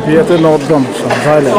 Biate North Dam Sanzai leh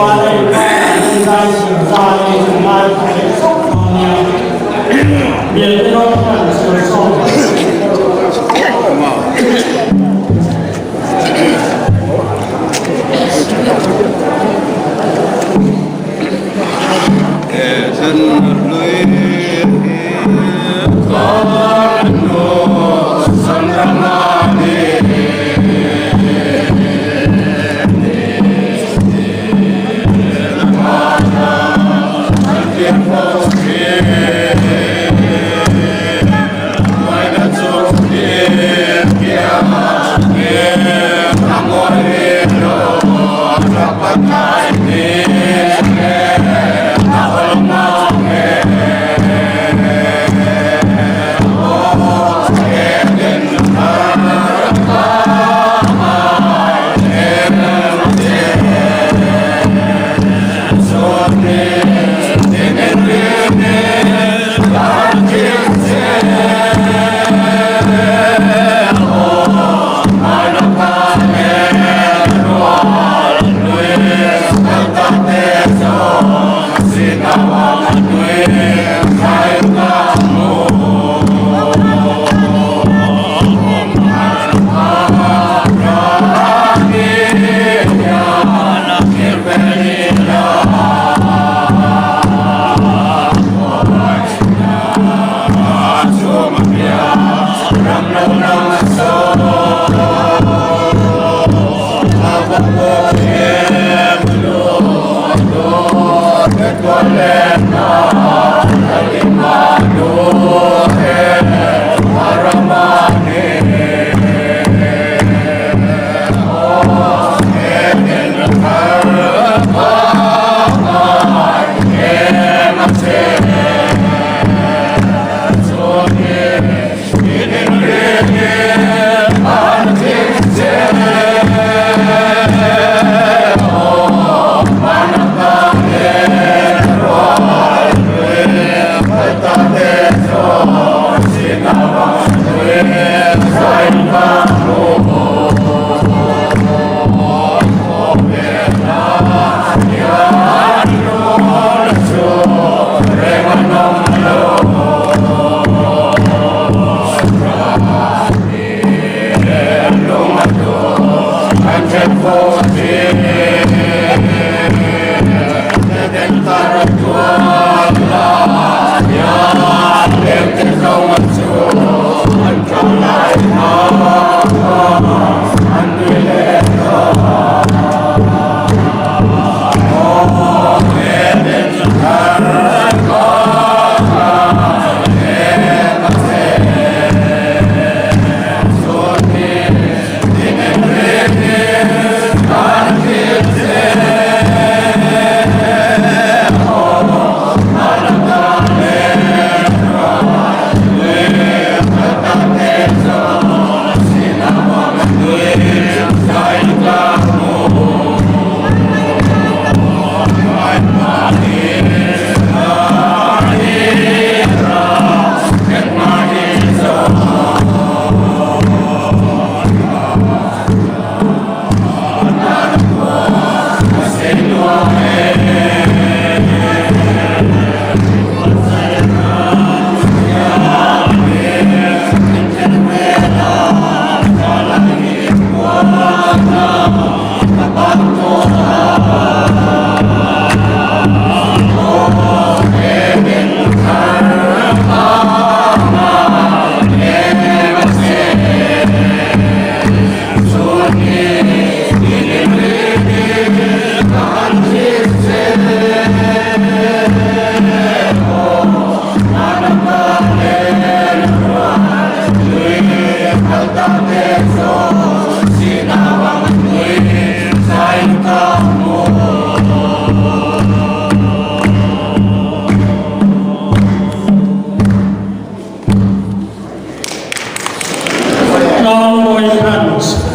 Tlangmawi Branch.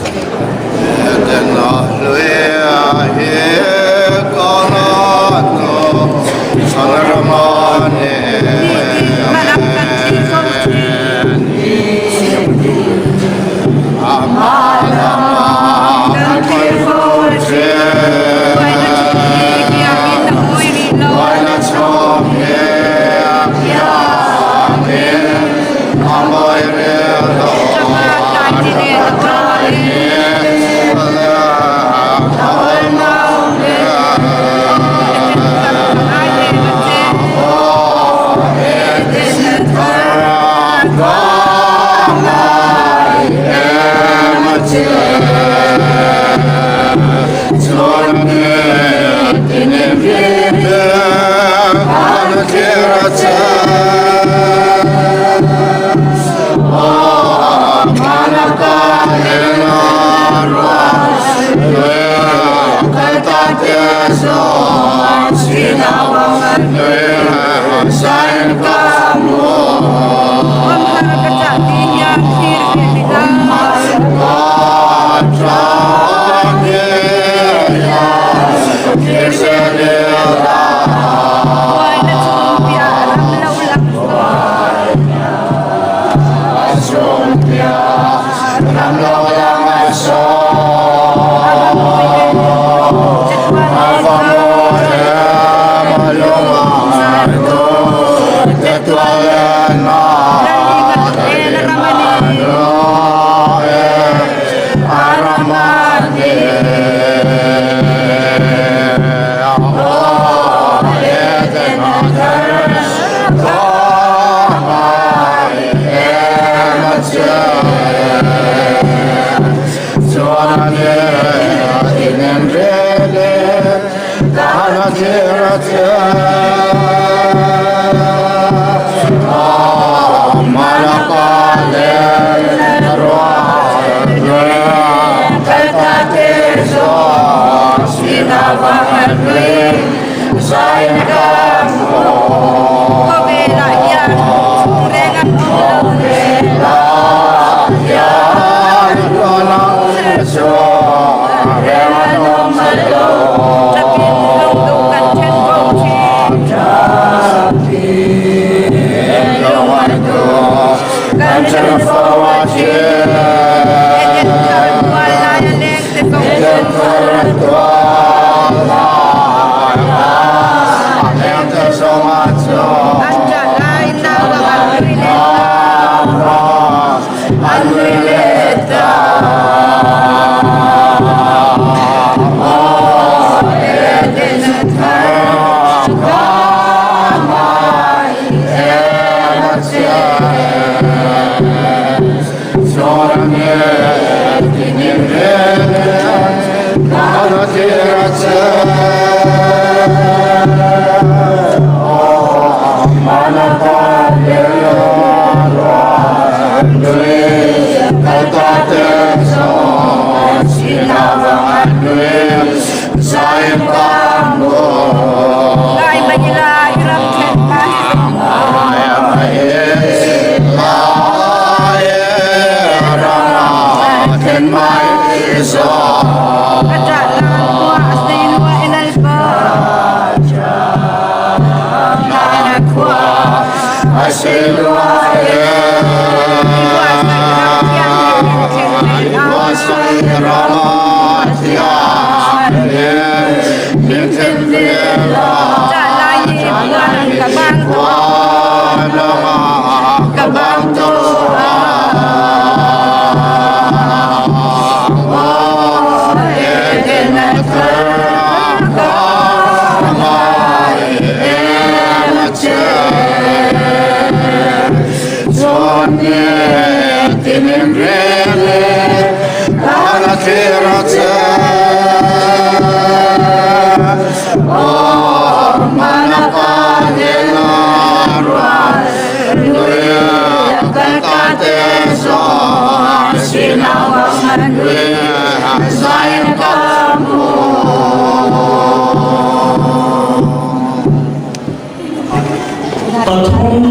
Pathum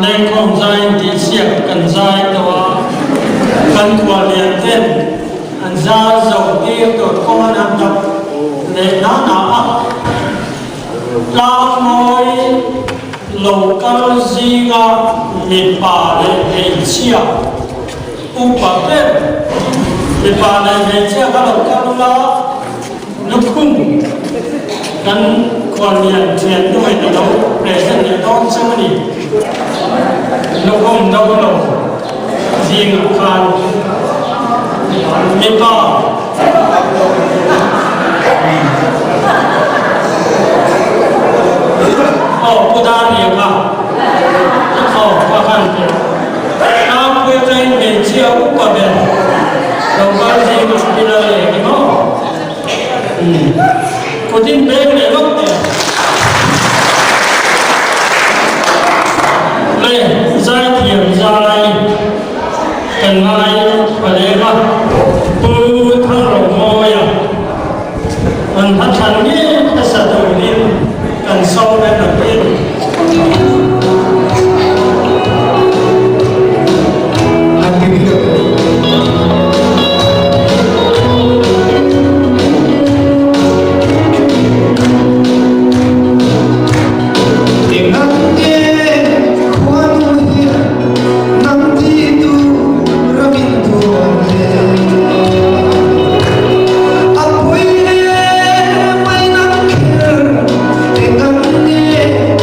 lengkhawm zai intihsiak kan zai tawh a, kan khuallian ten an zar zo tir tur kawng an han dap leh na na a. Tlangmawi lo kal zinga mipa leh hmeichhia upa ber mipa leh hmeichhia kha lo kal ula lukhum kan khuallian thiannu in a lo present leh dawn cheu a ni. Lukhum do lo zingah khan mipa. Aw Pu Daniel a aw ka han teh. Tlangpui atangin hmeichhia upa ber lo kal zing a pi lal eng emaw kutin peng leh lawk teh. Le zaithiam zai. Kan ngai paleng a, Pu Thangromawia an hmathlan ngei hmasa turin kan sawm reng ang in. Eng nge khuanu hian nang ti tu ramin tuan le? A pui e mai nang kher, eng nge?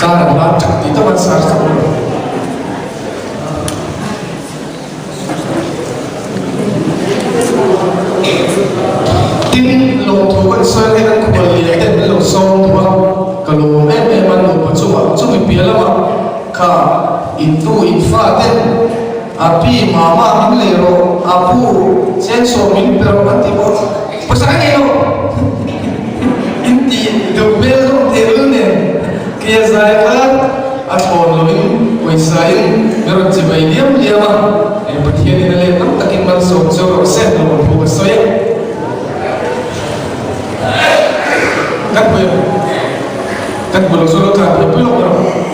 Kar an hlan ṭak tih tawp an sar sak lo. Tin, lawmthu kan sawi hian an khual lian ten min lo sawm duh a, ka lawm em em a, nupa chungah chumi piah lamah kha in nu in fa ten a pi mama min lei rawh, a pu chengsaw min pe rawh an ti bawk, pawisa ka nei lo in ti duh hmel hlawm thei lul nen. Kia zai khan a thawn loin pawisa in min rawn chi mai liam liam a, eh Pathian in a let tam takin malsawm chu rawh se lo thu ka sawi a. Kan hmu em? Kan hmu lo chu lo tlan thei pui lawk rawh.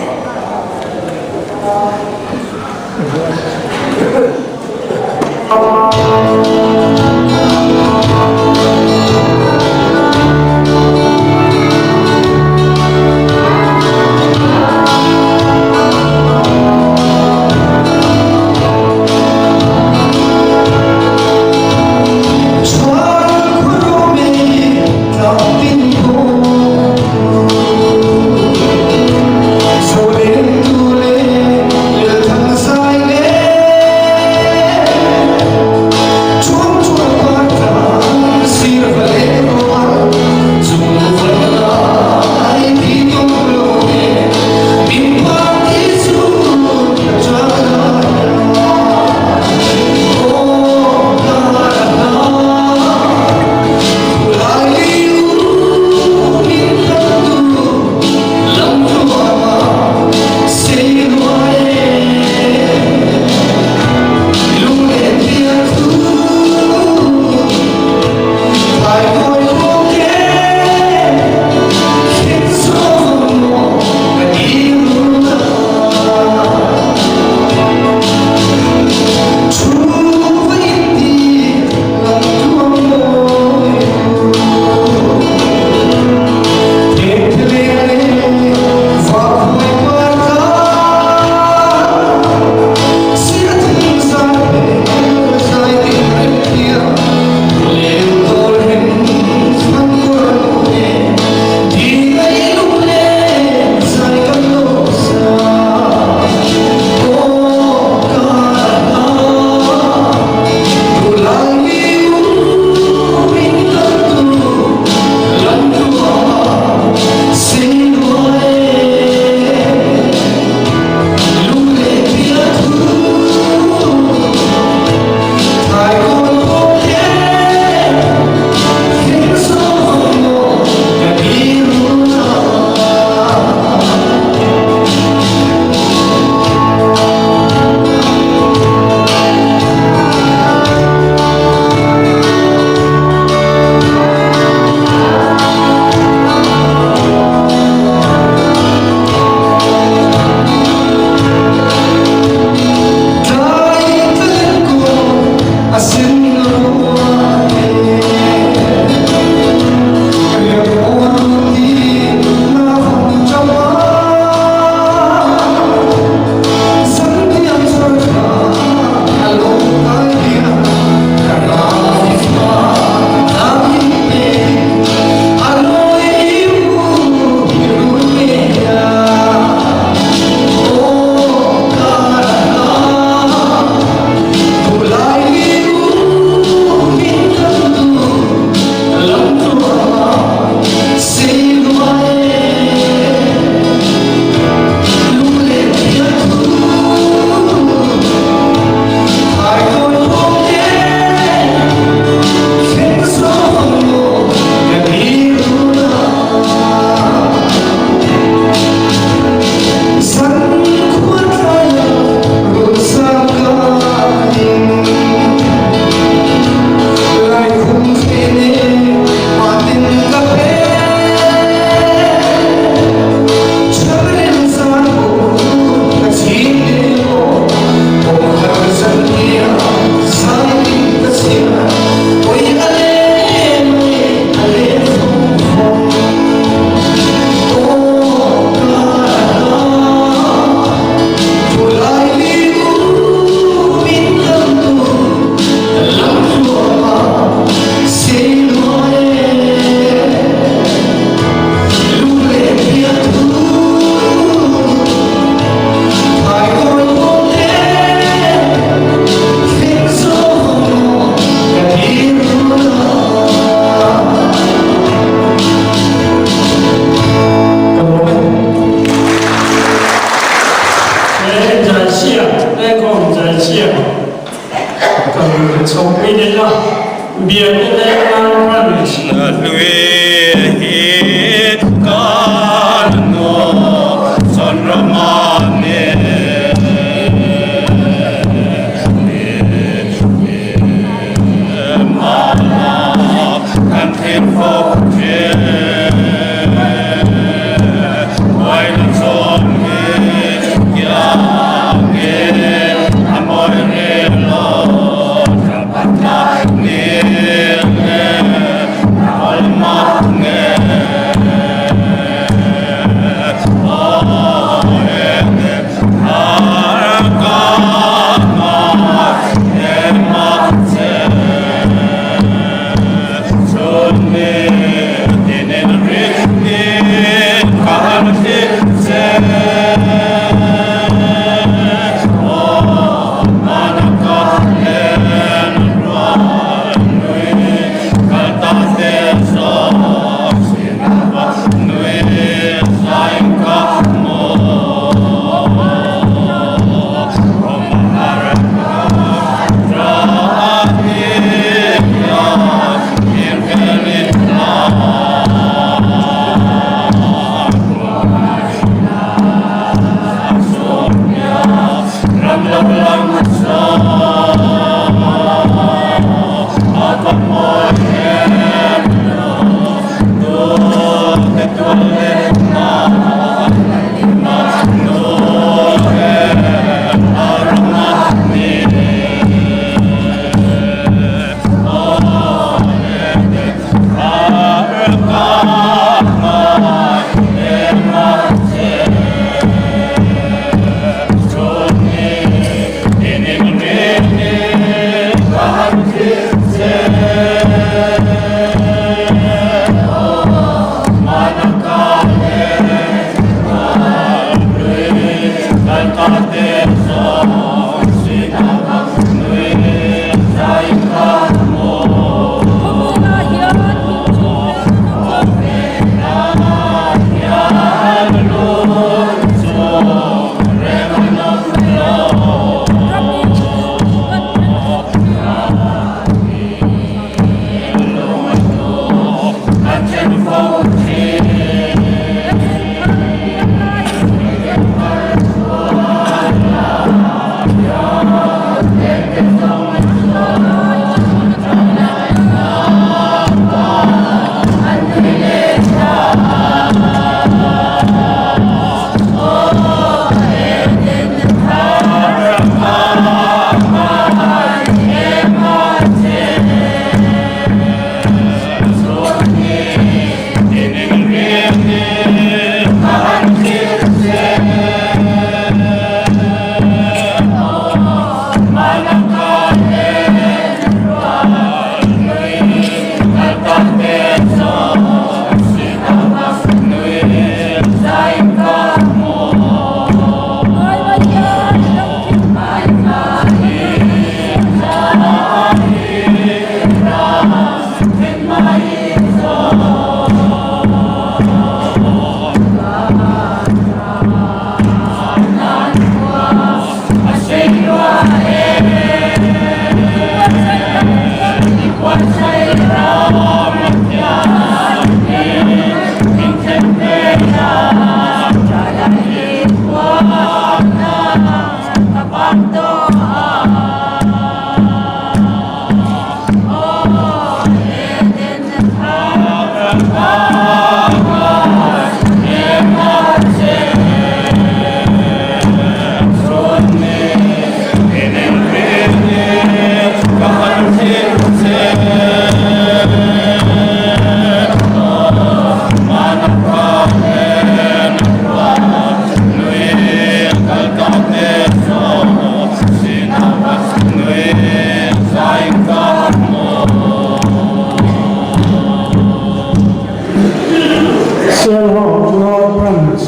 chho. Sialhawk North Branch.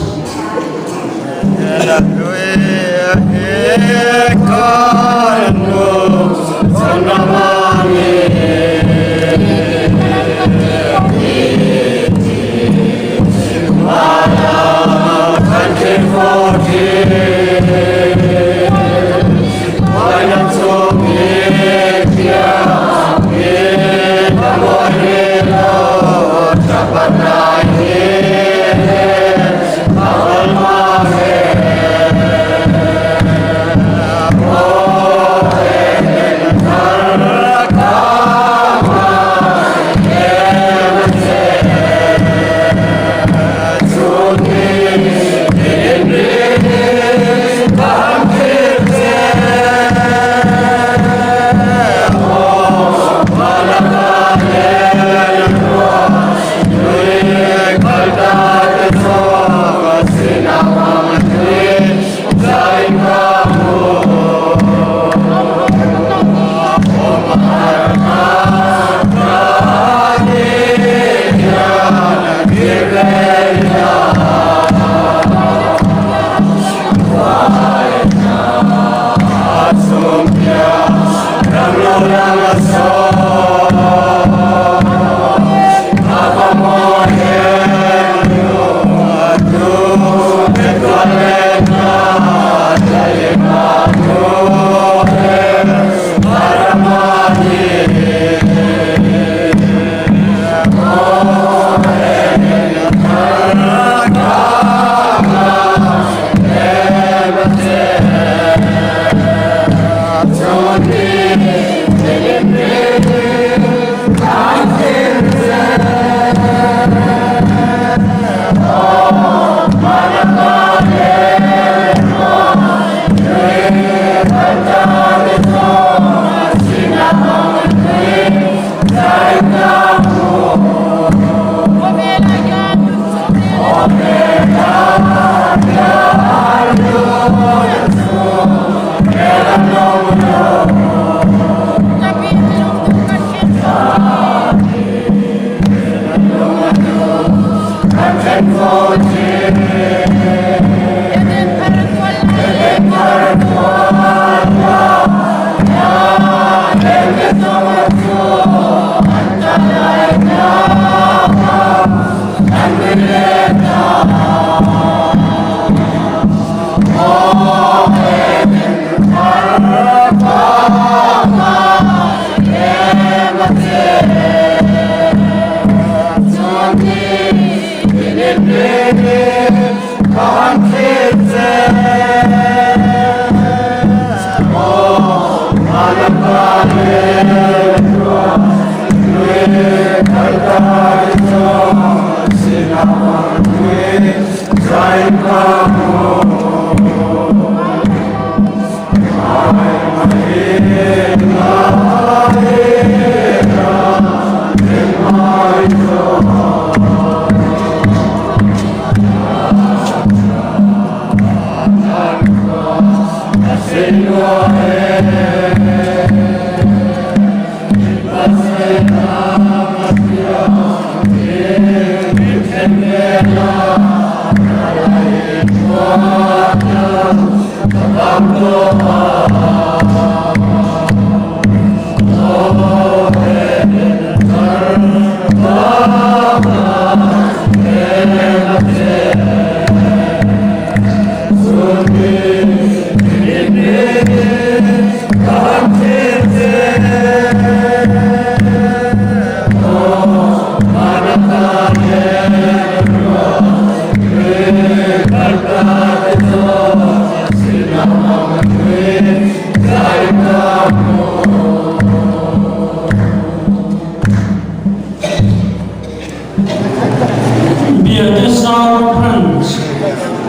Biate South Branch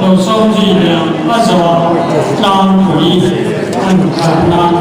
lo sawm zui leh ang a zawhah tlangpui an khalh nan.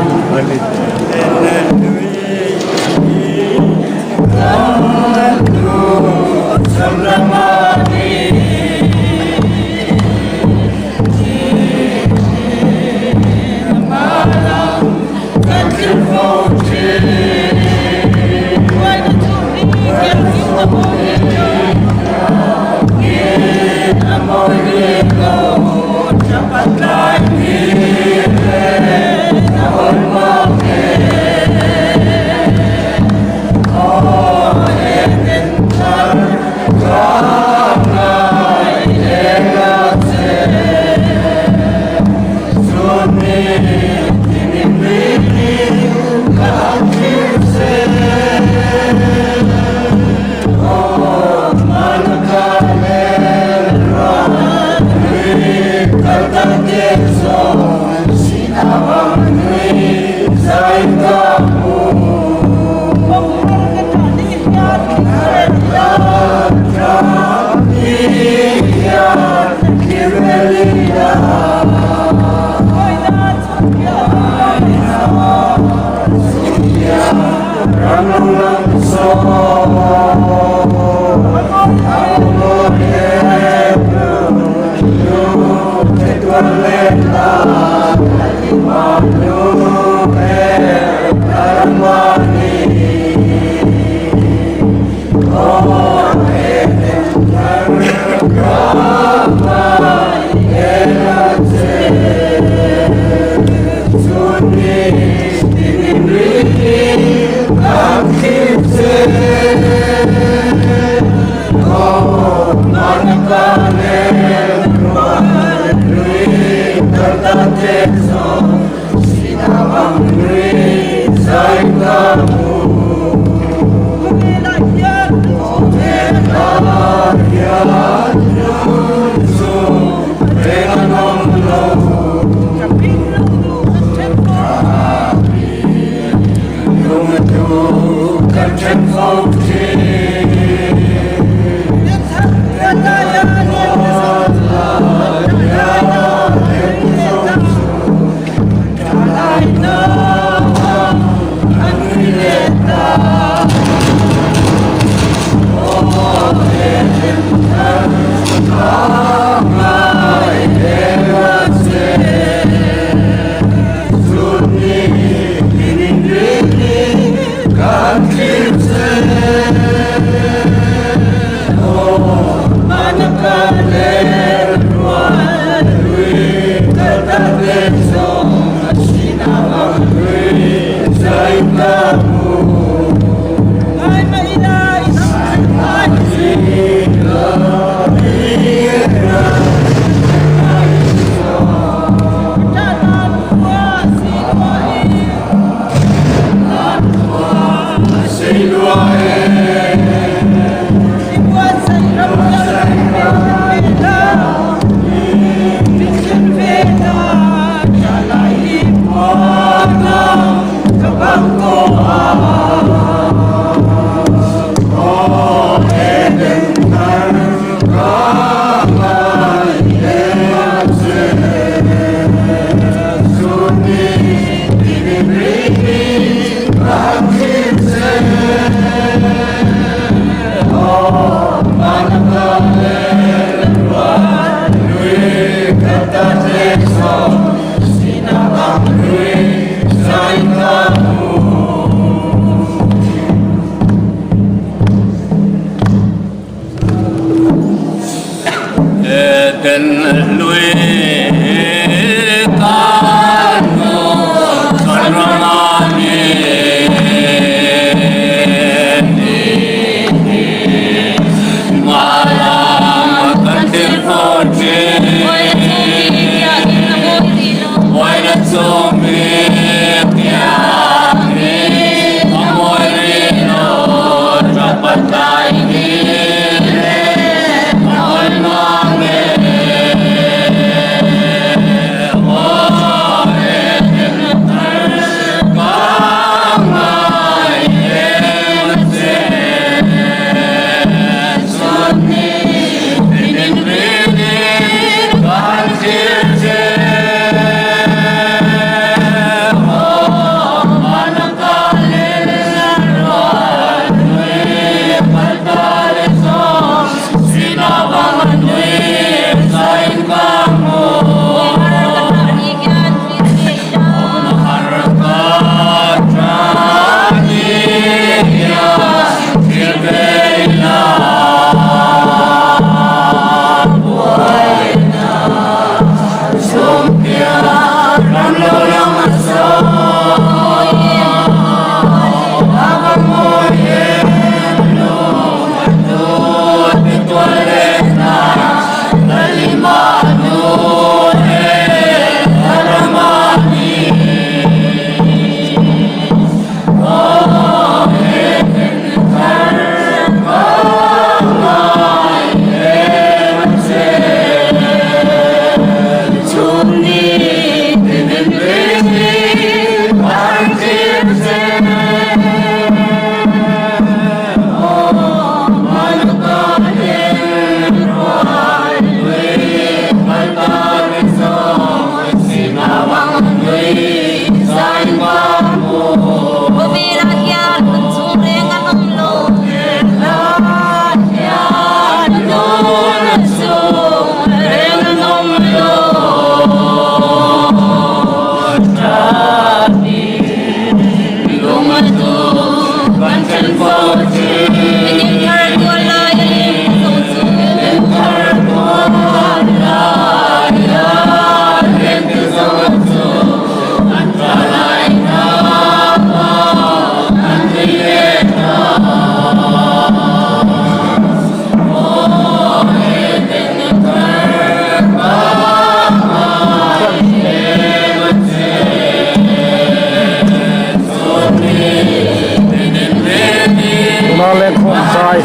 Tuna lengkhawm zai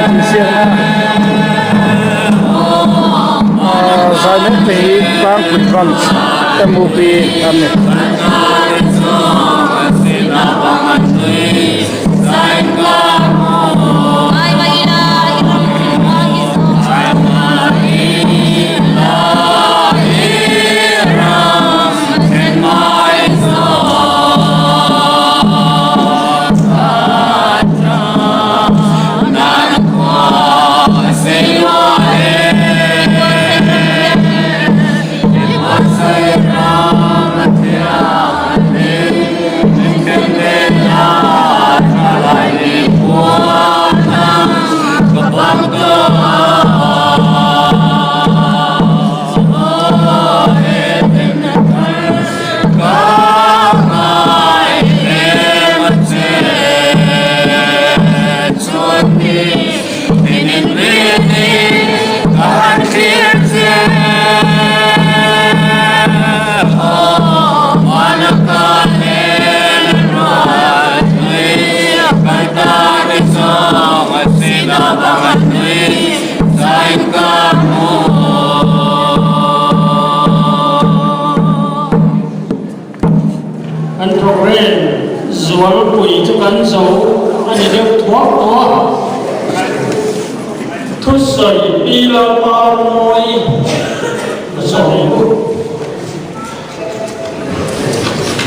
inziakna ahh zai mek te hi tlangpui branch mup a ni. Kan programme zualpui chu kan zo a ni deuh thuak tawh a, thusawi pi Lalpa mawi zawng u.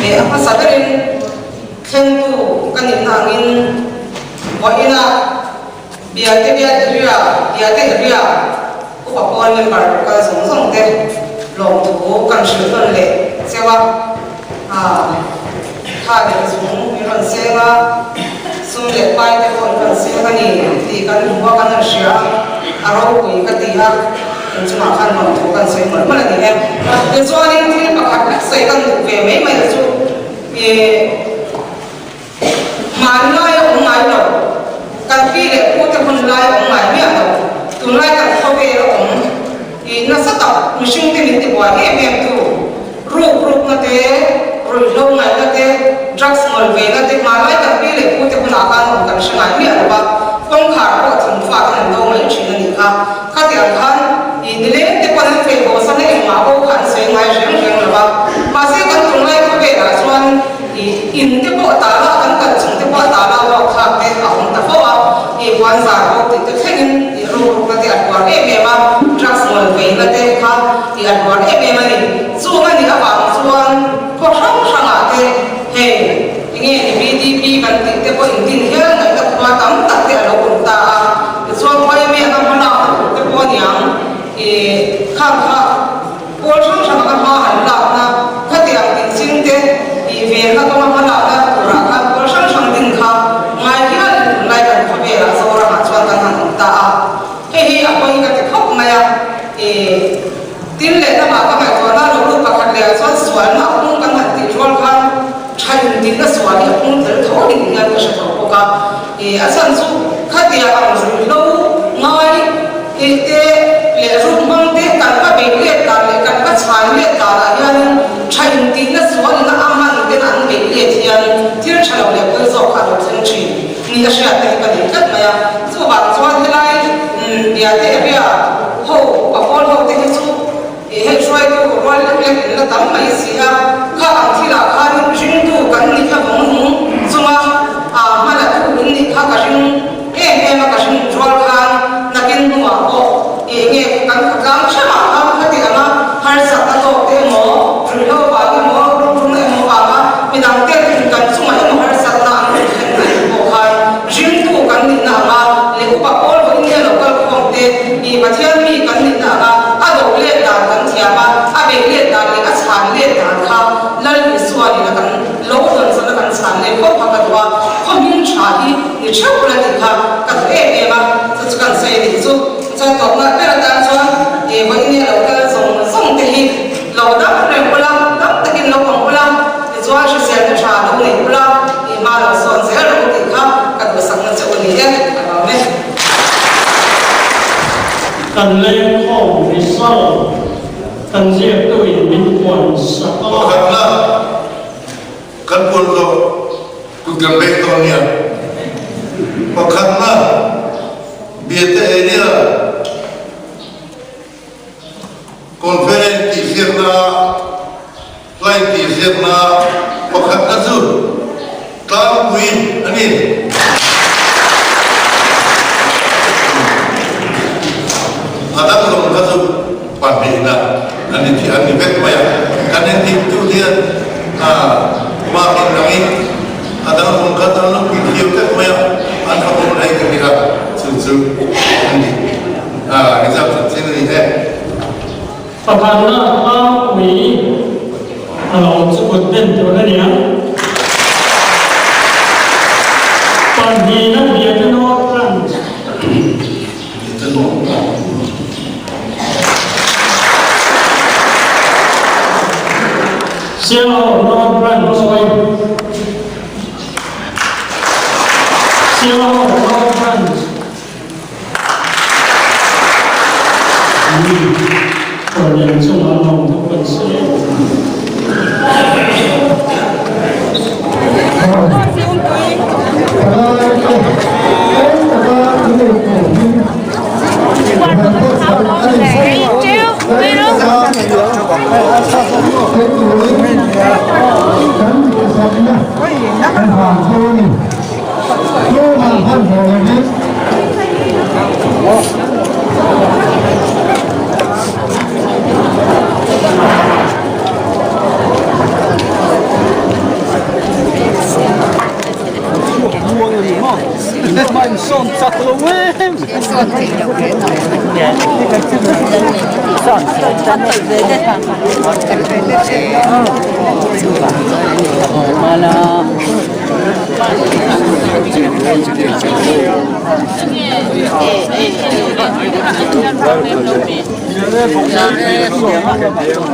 He a hmasa berin thlengtu ka nihna angin vawiina Biate Biate Ria, Biate Ria, Upa Pawl member kal zawng zawng te lawmthu kan hrilh nawn leh cheu a, tha leh zung min rawn seng a, sum leh pai te pawh in rawn seng a ni tih kan hmu a, kan han hria a, a ropui ka ti a, inchungah khan lawmthu kan sawi mawlh mawlh a ni e. Tichuanin thil pakhat vek sawi kan duh ve mai mai chu ih. Hmanlai a awm ngai lo, kan pi leh pu te hun lai a awm ngai miah lo, tunlai kan khawvel a awm i nasa tak mihring te min tibuai em em tu, ruk rukna te, ruihhlo ngaihna te, drugs ngawl veina te hmanlai kan pi leh pu te hunah khan awm kan hre ngai miah lo va, kawngkhar pawh thingfa ten an do mai thin a nih kha. Khatiang khan i nileng te pawn an fei haw san a engmah pawh kha an sawi ngai reng reng lo va, mahse kan tunlai khawvelah chuan I in te pawh a tala, kan kal chung te pawh a tala walk thlak te a awm ta fo a, i puan zar bawk tih te thlengin i ruk rukna te a hluar em em a, drugs ngawl veina te kha i a hluar em em a ni. Chung a nih avang chuan khaw hrang hrangah te hei enge ni VDP kan tih te pawh in din hial ngaihna khua tam tak te a lo awm ta a, tichuan YMA anga hmalakna tur te pawh a niang i khang kha Pawl hrang hrang anga hma han lakna, khatiang inching te tih velna kawnga hma lakna turah khan pawl hrang hrang din kha ngai hial in tunlai kan khawvelah Zoramah chuan kan han awm ta a. Hei hi a pawi ka ti khawp mai a, i tin leh lamah ka ngaihtuahna lo lut pakhat. Pakhat leh ah chuan sualna a pung kan han tih rual khan tha intinna sual hi a pung tel tho ding hian ka hre tho bawk a. Ih a chhan chu khatia ang ruihhlo ngai tih te leh ruk hmang te kan va bei let dan leh kan va chhai let dan ah hianin tha intinna sualin a man ten an bei let hian thil tha lo leh pawi zawk kha a lo thleng thin ni a hriat te hi ka nei tlat mai a. Chuvang chuan helai Biate area ho pawl ho te hi chu Ih hei hruaitu rual lek lek in la tam mai si a, kha ang thilah khanin ringtu kan nih kha vawng nung chunga aa hmala thu in nih kha ka ring em em a, ka ring rual khan nakin hnuah pawh ih nge kan khawtlang hremah khan khati anga harsatna tawk te emaw, ruihhlo vang emaw, rukru emaw vanga midang te in kan chungah emaw harsatna an rawn thlen a nih pawh khan ringtu kan nihna anga leh upa pawl vawiin nge lo kal khawm te ih Pathian mi kan nihna anga A do let dan kan thiam a, a beih let dan leh a chhan let dan kha Lal Isua nena kan lo dawn chana kan chhan let khawp kha ka duh a, khaw hming tha hi ni theuh la tih kha ka duh em em a, chu chu kan sawi a nih chu. Chuan tawpna ber atan chuan he vawiin nge lo kal zawng zawng te hi lo dam reng ula, dam takin lo awm ula, tichuan hriselna tha lo nei ula, i hma lo sawn zel rawh u tih kha ka duhsakna che u ni e, ka lawm e. Kan lengkhawm result kan ziaktuin min puan sak a. Pakhatna kan puan zawh kut kan beng dawn nia. Pakhatna Biate area Conference tih ziakna line tih ziakna pakhatna chu tlangpui a ni. A dang zawng kha chu pahnihna a ni thih a ni vek mai a. Kan endik tu hian mark in angin a dang zawng kha an lo pui thiam vek mai a, an fakawm reng ka hria chu chu a ni. Result chanchin a ni e. Pakhatna tlangpui a lo chu kut ben tur a nia. Pahnihna Biate North Branch. Sialhawk North Branch. Sialhawk North Branch. Kawrlian chungah lawng thawk an si.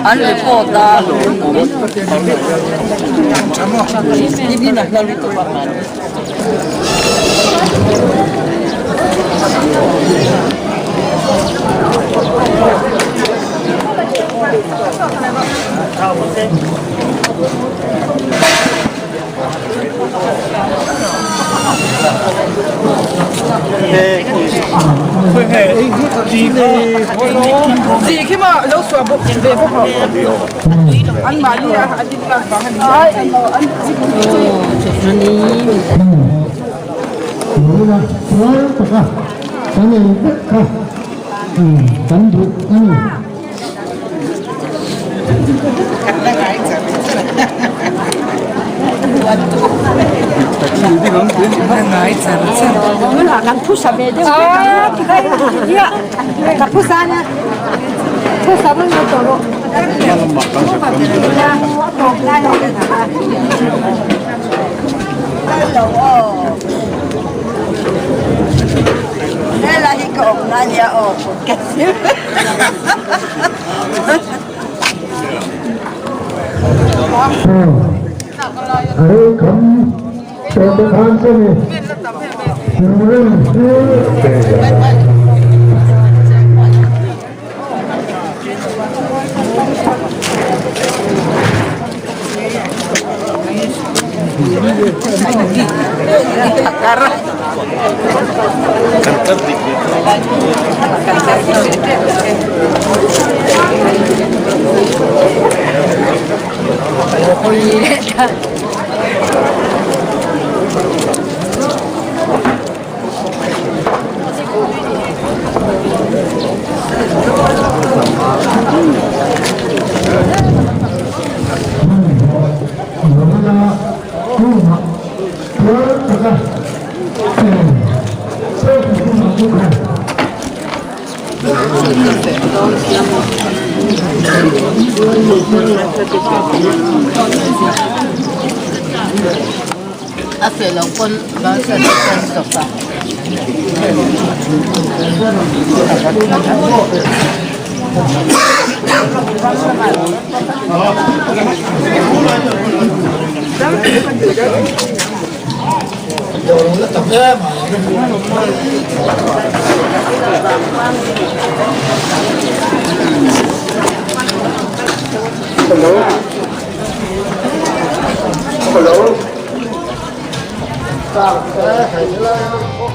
An report a. A feh loh pawn bansan a tan tawp a. Hello.